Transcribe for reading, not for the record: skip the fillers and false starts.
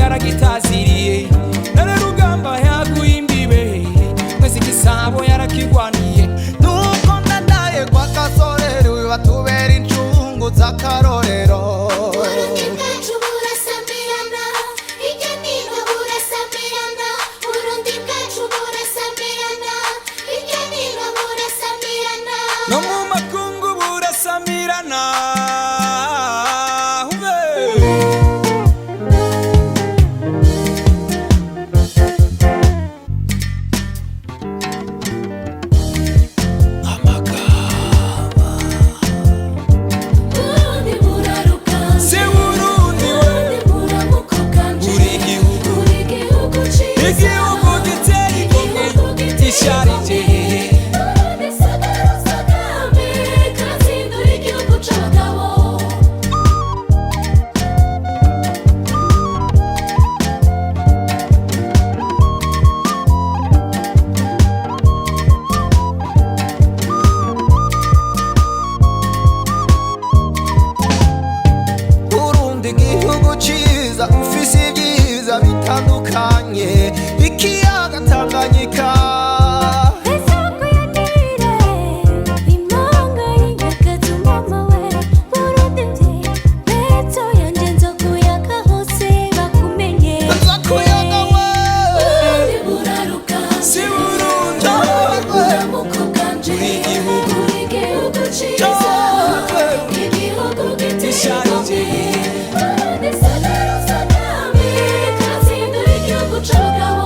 Yaragitaziriye none rugamba yaguye imbibe mwese igisabo yarakigwaniye. Nuko ndadaye kwa kasorero batubera incungu z'akarorero. Burundi bwacu burasamirana hirya nino, burasamirana. Burundi bwacu burasamirana hirya nino, burasamirana. No mu makungu burasamirana. Umve. Burundi buraruka. Si Burundi we. Burundi buramuko bwanje. Uri igihugu. Uri igihugu ciza. Igihugu giteye igomwe gisharije. Burundi sagara usagame katsindura igihugu c'abagabo. Burundi igihugu ciza, ufise ibyiza bitandukanye, ikiyaga Tanganyika. Isoko ya Nile, imanga y'inyakazi mama we, Burundi mvye, petso yanje nzokuyaga hose bakumenye. Nzokuyaga we. Burundi buraruka. Si Burundi. Buramuko bwanje. Uri igihugu. Uri igihugu ciza. Igihugu giteye Gisharije. igomwe. Burundi sagara usagame, katsindura igihugu c'abagabo.